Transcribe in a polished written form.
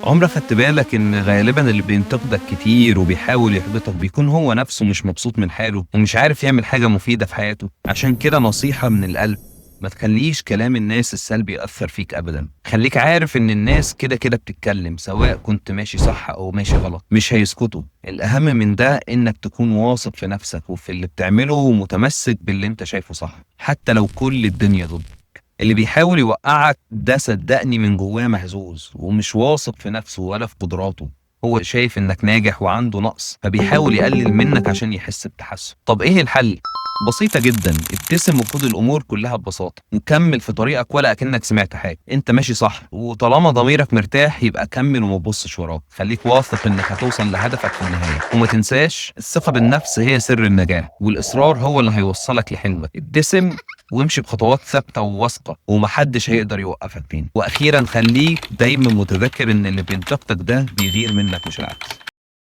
عمرك خدت بالك إن غالبًا اللي بينتقدك كتير وبيحاول يحبطك بيكون هو نفسه مش مبسوط من حاله ومش عارف يعمل حاجة مفيدة في حياته؟ عشان كده نصيحة من القلب، ما تخليش كلام الناس السلبي يأثر فيك أبدًا. خليك عارف إن الناس كده كده بتتكلم، سواء كنت ماشي صح أو ماشي غلط، مش هيسكتوا. الأهم من ده إنك تكون واثق في نفسك وفي اللي بتعمله ومتمسك باللي أنت شايفه صح، حتى لو كل الدنيا ضدك. اللي بيحاول يوقعك ده صدقني من جواه مهزوز ومش واثق في نفسه ولا في قدراته. هو شايف إنك ناجح وعنده نقص، فبيحاول يقلل منك عشان يحس بتحسن. طب إيه الحل؟ بسيطة جدا، ابتسم وخد الأمور كلها ببساطة وكمل في طريقك ولا أكنك سمعت حاجة. أنت ماشي صح، وطالما ضميرك مرتاح يبقى كمل وما تبصش وراك. خليك واثق إنك هتوصل لهدفك في النهاية. وما تنساش، الثقة بالنفس هي سر النجاح، والإصرار هو اللي هيوصلك لحلمك. ابتسم وامشي بخطوات ثابتة وواثقة، ومحدش هيقدر يوقفك تاني. وأخيرا، خليك دايما متذكر إن اللي بينتقدك ده بيغير منك مش العكس.